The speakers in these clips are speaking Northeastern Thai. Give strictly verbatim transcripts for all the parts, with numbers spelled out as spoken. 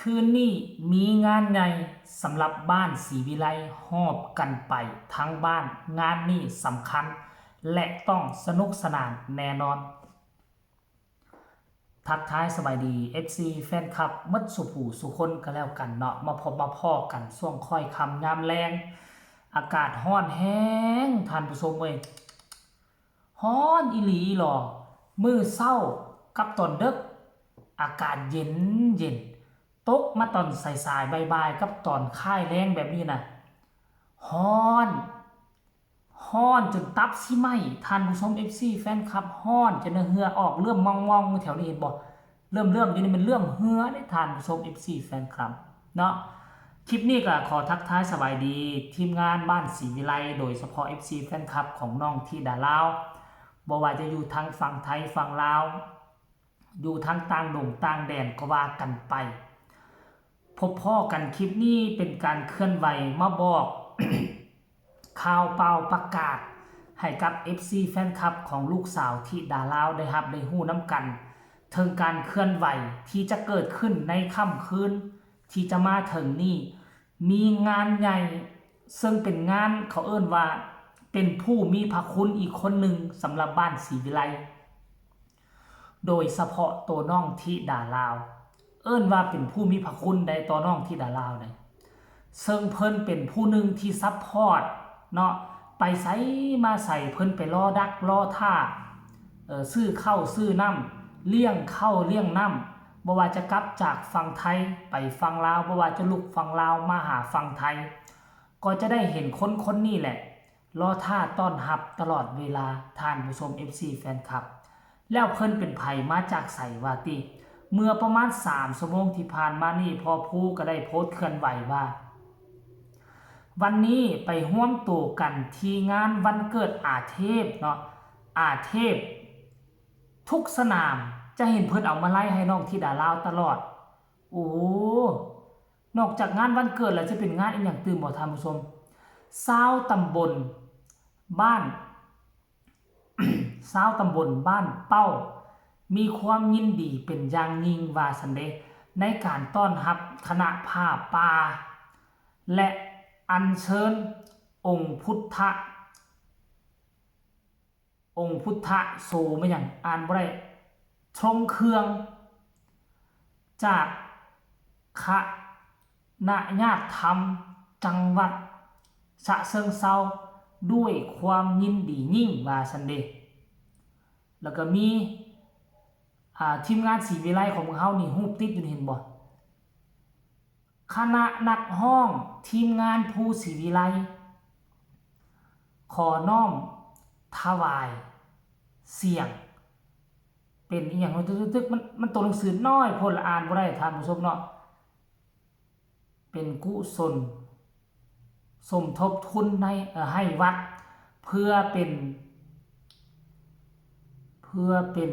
คืนนี้มีงานใหญ่สำหรับบ้านศรีวิไล หอบกันไปทั้งบ้าน งานนี้สำคัญ และต้องสนุกสนานแน่นอน ทักทายสบายดี เอฟซี แฟนคลับหมดสู่ผู้สู่คนก็แล้วกันเนาะ มาพบมาพ้อกันช่วงค่อยค่ำยามแลง อากาศร้อนแฮงท่านผู้ชมเอ้ย ฮ้อนอีหลีหลอ มื้อเช้ากับตอนดึก อากาศเย็นเย็น ตกมาตอนสายๆ บ่ายๆ กับตอนค่ายแลงแบบนี้นะ ฮ้อน ฮ้อนจนตับสิไหม้ ท่านผู้ชม เอฟซี แฟนคลับ ฮ้อนจนเหงื่อออกเริ่มมองๆ แถวนี้เห็นบ่ เริ่มๆ อยู่นี่มันเริ่มเหงื่อเด้ ท่านผู้ชม เอฟซี แฟนคลับ เนาะ คลิปนี้ก็ขอทักทายสบายดี ทีมงานบ้านศรีวิไล โดยเฉพาะ เอฟซี แฟนคลับ ของน้องธิดาลาว บ่ว่าจะอยู่ทางฝั่งไทยฝั่งลาว อยู่ทางต่างดงต่างแดนก็ว่ากันไป พบพ้อกันคลิปนี้เป็นการเคลื่อนไหวมาบอก ข่าวเป่าประกาศให้กับ เอฟซี แฟนคลับ ของลูกสาวธิดาลาวได้รับได้ฮู้นำกัน ถึงการเคลื่อนไหวที่จะเกิดขึ้นในค่ำคืนที่จะมาถึงนี้ มีงานใหญ่ ซึ่งเป็นงานเขาเอิ้นว่าเป็นผู้มีพระคุณอีกคนหนึ่งสำหรับบ้านศรีวิไล โดยเฉพาะตัวน้องธิดาลาว เอิ้นว่าเป็นผู้มีพระคุณได้ต่อน้องธิดาลาวได้ ซึ่งเพิ่นเป็นผู้หนึ่งที่ซัพพอร์ตเนาะ ไปไสมาไสเพิ่นไปรอดักรอท่า เอ่อ ซื้อข้าวซื้อน้ำ เลี้ยงข้าวเลี้ยงน้ำ บ่ว่าจะกลับจากฝั่งไทยไปฝั่งลาว บ่ว่าจะลุกฝั่งลาวมาหาฝั่งไทย ก็จะได้เห็นคนคนนี้แหละ รอท่าต้อนรับตลอดเวลา ท่านผู้ชม เอฟซี แฟนคลับ แล้วเพิ่นเป็นไผมาจากไสวาติ เมื่อประมาณสามชั่วโมงที่ผ่านมานี่ พ่อภูก็ได้โพสต์เคลื่อนไหวว่า วันนี้ไปร่วมตัวกันที่งานวันเกิดอาเทพเนาะ อาเทพ ทุกสนามจะเห็นเพิ่นเอามาไล่ให้น้องธิดาลาวตลอด โอ้ นอกจากงานวันเกิดแล้วจะเป็นงานอีหยังตื่มบ่ท่านผู้ชม ชาวตำบลบ้าน ชาวตำบลบ้านเป้า มีความยินดีเป็นอย่างยิ่งว่าซั้นเด้ ในการต้อนรับคณะผ้าป่า และอัญเชิญองค์พุทธะ องค์พุทธะโส แม่นหยัง อ่านบ่ได้ ทรงเครื่อง จากคณะญาติธรรมจังหวัดฉะเชิงเทราด้วยความยินดียิ่ง ว่าซั้นเด้ แล้วก็มี อ่า ทีมงานศรีวิไลของพวกเฮานี่ รูปติดอยู่นี่ เห็นบ่ คณะนักฮ้อง ทีมงานภูศรีวิไล ขอน้อมถวายเสียง เป็นอีหยัง ตึกๆๆ มัน มันตัวหนังสือน้อยโพดละ อ่านบ่ได้ ท่านผู้ชมเนาะ เป็นกุศล สมทบทุนใน เอ่อ ให้วัด เพื่อเป็น เพื่อเป็น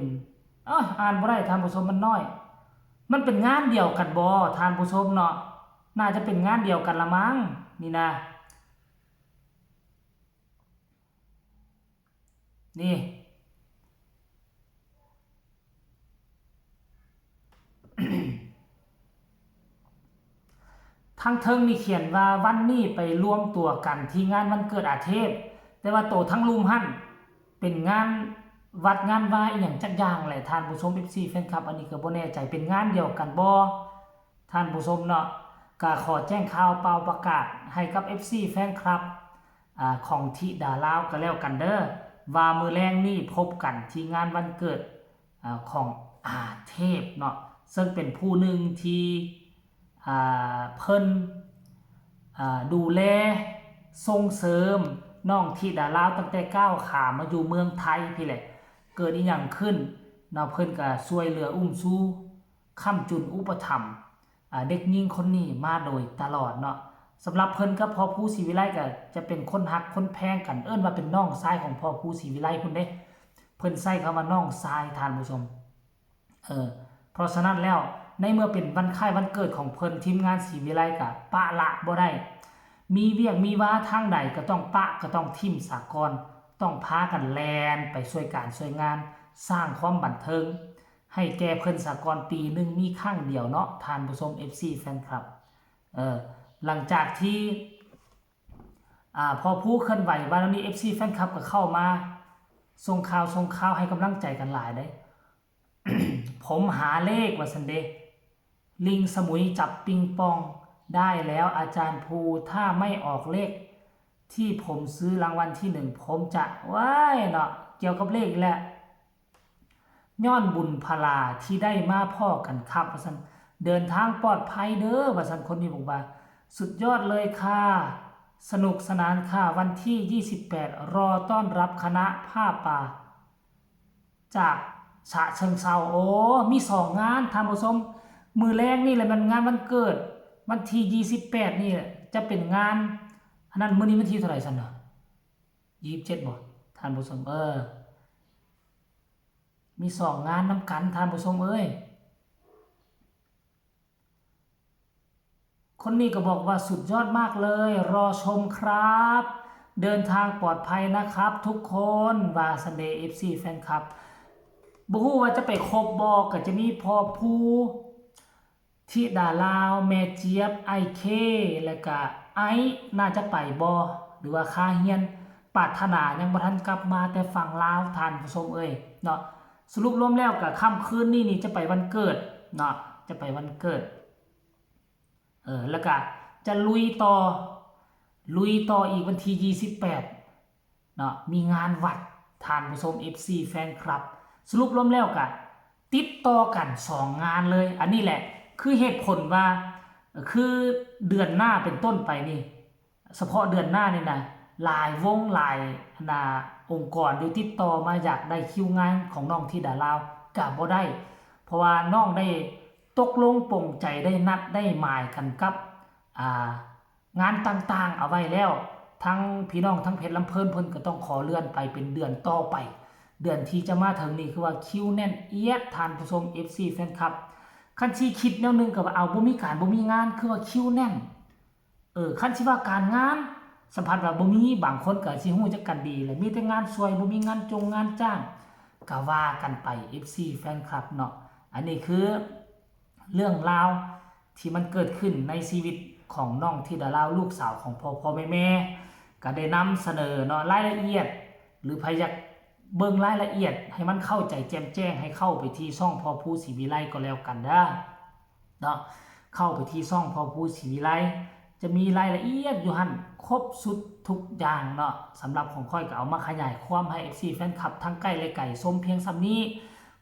เอ้ย อ่านบ่ได้ ท่านผู้ชม มันน้อย มันเป็นงานเดียวกันบ่ ท่านผู้ชมเนาะ น่าจะเป็นงานเดียวกันละมั้ง นี่นะ นี่ ทางเทิงนี่เขียนว่าวันนี้ไปรวมตัวกันที่งานวันเกิดอาเทพ แต่ว่าโตทางลุ่มหั่นเป็นงานวัดงานวาอีหยังจักอย่างแหละ ท่านผู้ชม เอฟซี แฟนคลับ อันนี้ก็บ่แน่ใจ เป็นงานเดียวกันบ่ ท่านผู้ชมเนาะ ก็ขอแจ้งข่าวเป่าประกาศให้กับ เอฟซี แฟนคลับ อ่า ของธิดาลาวก็แล้วกันเด้อ ว่ามื้อแลงนี้พบกันที่งานวันเกิด อ่า ของอาเทพเนาะ ซึ่งเป็นผู้หนึ่งที่ อ่า เพิ่น อ่า ดูแลส่งเสริมน้องธิดาลาวตั้งแต่ก้าวขามาอยู่เมืองไทยพี้แหละ เกิดอีหยังขึ้นเนาะ เพิ่นก็ช่วยเหลืออุ้มชู ค้ำจุนอุปถัมภ์ อ่า เด็กหญิงคนนี้มาโดยตลอดเนาะ สำหรับเพิ่นกับพ่อภูศรีวิไลก็จะเป็นคนฮักคนแพงกัน เอิ้นว่าเป็นน้องชายของพ่อภูศรีวิไลพุ้นเด้ เพิ่นใช้คำว่าน้องชาย ท่านผู้ชม เออ เพราะฉะนั้นแล้ว ในเมื่อเป็นวันคล้ายวันเกิดของเพิ่น ทีมงานศรีวิไลก็ปะละบ่ได้ มีเวียกมีวาทางใดก็ต้องปะ ก็ต้องถิ่มซะก่อน ต้องพากันแล่นไปช่วยการช่วยงาน สร้างความบันเทิง ให้แก่เพิ่นสะก่อน ปีหนึ่งมีครั้งเดียวเนาะ ท่านผู้ชม เอฟซี แฟนคลับ เออ หลังจากที่ อ่า พ่อภูเคลื่อนไหวว่าแล้วนี่ เอฟซี แฟนคลับก็เข้ามาส่งข่าว ส่งข่าวให้กำลังใจกันหลายเด้ ผมหาเลขว่าซั่นเด้ ลิงสมุยจับปิงปองได้แล้วอาจารย์ภู ถ้าไม่ออกเลขที่ผมซื้อรางวัลที่หนึ่ง ผมจะ ว้ายเนาะ เกี่ยวกับเลขอีกแหละ ย้อนบุญพลาที่ได้มาพ้อกันครับ ว่าซั่น เดินทางปลอดภัยเด้อ ว่าซั่น คนนี้บอกว่า สุดยอดเลยค่ะ สนุกสนานค่ะ วันที่ ยี่สิบแปด รอต้อนรับคณะผ้าป่า จากฉะเชิงเทรา โอ้ มีสองงาน ท่านผู้ชม มื้อแลงนี่แหละมันงานวันเกิด วันที่ ยี่สิบแปด นี่แหละจะเป็นงาน อันนั้น มื้อนี้วันที่เท่าไหร่ซั่นเนาะ ยี่สิบเจ็ด บ่ ท่านผู้ชม เออ มีสองงานนำกัน ท่านผู้ชมเอ้ย คนนี้ก็บอกว่าสุดยอดมากเลย รอชมครับ เดินทางปลอดภัยนะครับทุกคน ว่าซั่นเด้ เอฟซี แฟนคลับ บ่ฮู้ว่าจะไปครบบ่ ก็จะมีพ่อภู ธิดาลาว แม่เจี๊ยบ ไอเค แล้วก็ไอซ์ น่าจะไปบ่ หรือว่าคาเฮียน ปรารถนายังบ่ทันกลับมาแต่ฝั่งลาว ท่านผู้ชมเอ้ย เนาะ สรุปรวมแล้วก็ค่ำคืนนี้นี่จะไปวันเกิดเนาะ จะไปวันเกิด เออ แล้วก็จะลุยต่อ ลุยต่ออีกวันที่ ยี่สิบแปด เนาะ มีงานวัด ท่านผู้ชม เอฟซี แฟนคลับ สรุปรวมแล้วก็ติดต่อกันสองงานเลย อันนี้แหละคือเหตุผลว่า คือเดือนหน้าเป็นต้นไปนี่ เฉพาะเดือนหน้านี่นะ หลายวงหลาย อันน่ะ องค์กรอยู่ติดต่อมาอยากได้คิวงานของน้องธิดาลาว ก็บ่ได้ เพราะว่าน้องได้ตกลงปลงใจ ได้นัดได้หมายกันกับ อ่า งานต่างๆ เอาไว้แล้ว ทั้งพี่น้องทั้งเพชรลำเพลิน เพิ่นก็ต้องขอเลื่อนไปเป็นเดือนต่อไป เดือนที่จะมาถึงนี่คือว่าคิวแน่นเอียด ท่านผู้ชม เอฟซี แฟนคลับ คันสิคิดแนวหนึ่งก็ว่า เอา บ่มีการบ่มีงาน คือว่าคิวแน่น เออ คันสิว่าการงาน สัมผัสว่าบ่มี บางคนก็สิฮู้จักกันดีแหละ มีแต่งานซวย บ่มีงานจงงานจ้าง ก็ว่ากันไป เอฟซี แฟนคลับ เนาะ อันนี้คือเรื่องราวที่มันเกิดขึ้นในชีวิตของน้องธิดาลาว ลูกสาวของพ่อพ่อแม่แม่ ก็ได้นำเสนอเนาะ รายละเอียด หรือใครอยากเบิ่งรายละเอียดให้มันเข้าใจแจ่มแจ้ง ให้เข้าไปที่ช่องพ่อภูศรีวิไลก็แล้วกันเด้อ เนาะ เข้าไปที่ช่องพ่อภูศรีวิไล จะมีรายละเอียดอยู่หั่นครบสุดทุกอย่างเนาะ สำหรับของข้อยก็เอามาขยายความให้ เอฟซี แฟนคลับทั้งใกล้และไกลชมเพียงส่ำนี้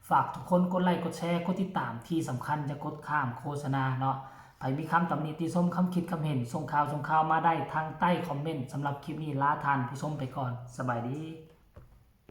ฝากทุกคนกดไลค์ กดแชร์ กดติดตาม ที่สำคัญอย่ากดข้ามโฆษณาเนาะ ไผมีคำตำหนิติชม คำคิดคำเห็น ส่งข่าวส่งข่าวมาได้ทางใต้คอมเมนต์ สำหรับคลิปนี้ลาท่านผู้ชมไปก่อน สบายดี